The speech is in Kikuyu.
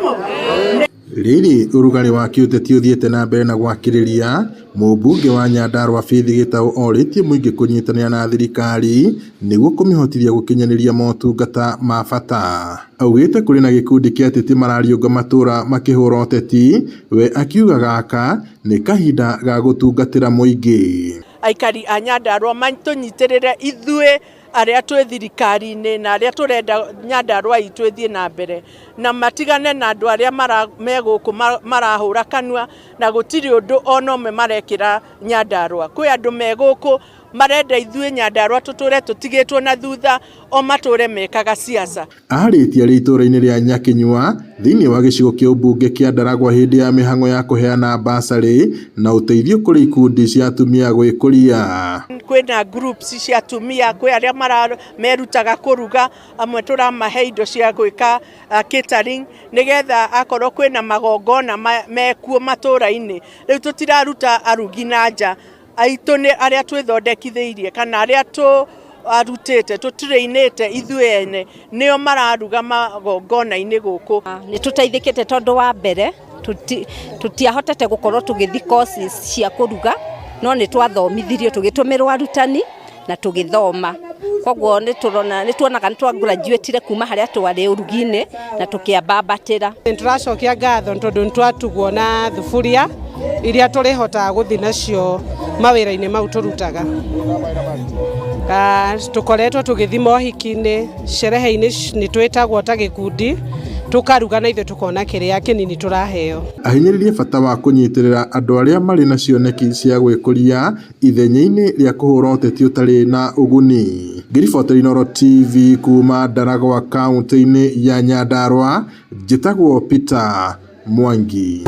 Nĩmo. Rĩrĩ ũrugarĩ wa kĩũteti ũthiĩte na mbere na gwakĩrĩria, mũmbunge wa Nyandarua Faith Gĩtaũ orĩtie mũingĩ kũnyitanĩra na thirikari nĩguo kũmĩhotithia gũkinyanĩria motungata ma bata. Augĩte kũrĩ na gĩkundi kĩa ateti marariũnga matũra makĩhũra ũteti, we akiuga gaka nĩ kahinda ga gũtungatĩra mũingĩ. Aikari a Nyandarua matũnyitĩrĩre ithuĩ arĩa twĩ thirikari-inĩ na arĩa tũrenda Nyandarua itũ ĩthiĩ na mbere, na matigane na andũ arĩa me gũkũ marahũra kanua na gũtirĩ ũndũ ona ũmwe marekĩra Nyandarua. Kwĩ andũ me gũkũ marenda ithuĩ Nyandarua tũtũre tũtigĩtwo na thutha, o matũre mekaga siasa. Arĩtie arĩ itũra-inĩ rĩa Nyakinyua thĩinĩ wa gĩcigo kĩa ũmbunge kĩa Ndaragwa hĩndĩ ya mĩhang'o ya kũheana basarĩ na ũteithio kũrĩ ikundi cia atumia gwĩkũria. Kwĩna groups cia atumia, kwĩ arĩa merutaga kũruga, amwe tũramahe indo cia gwĩka catering nĩgetha akorwo kwĩna magongona mekuo matũra-inĩ. Rĩu tũtiraruta arugi na nja, aitũ nĩ arĩa twĩthondekithĩirie kana arĩa tũ arutĩte tũtrainĩte ithuĩ ene nĩo mararuga magongona-inĩ gũkũ. Nĩ tũteithĩkĩte tondũ wa mbere tũtiahotete gũkorwo tũgĩthiĩ courses cia kũruga, no nĩ twathomithirio tũgĩtũmĩrwo arutani na tũgĩthoma. Koguo nĩ tũrona, nĩ tuonaga nĩ twa graduate kuma harĩa twarĩ ũrugi-inĩ na tũkĩambambatĩra. Nĩ tũracokia ngatho tondũ nĩ twatugwo na thuburia iria tũrĩhotaga gũthiĩ nacio mawĩra-inĩ mau tũrutaga. Tũkoretwo tũgĩthiĩ mohiki-inĩ, sherehe-inĩ nĩ twĩtagwo ta gĩkundi, tũkaruga na ithuĩ tũkona kĩrĩa kĩnini tũraheo. Ahinyĩrĩirie bata wa kũnyitĩrĩra andũ arĩa marĩ na cioneki cia gwĩkũria ithenya-inĩ rĩa kũhũra ũteti ũtarĩ na ũguni. Ngĩribotera Inooro TV kuma Ndaragwa kaũntĩ-inĩ ya Nyandarua, njĩtagwo Peter Mwangi.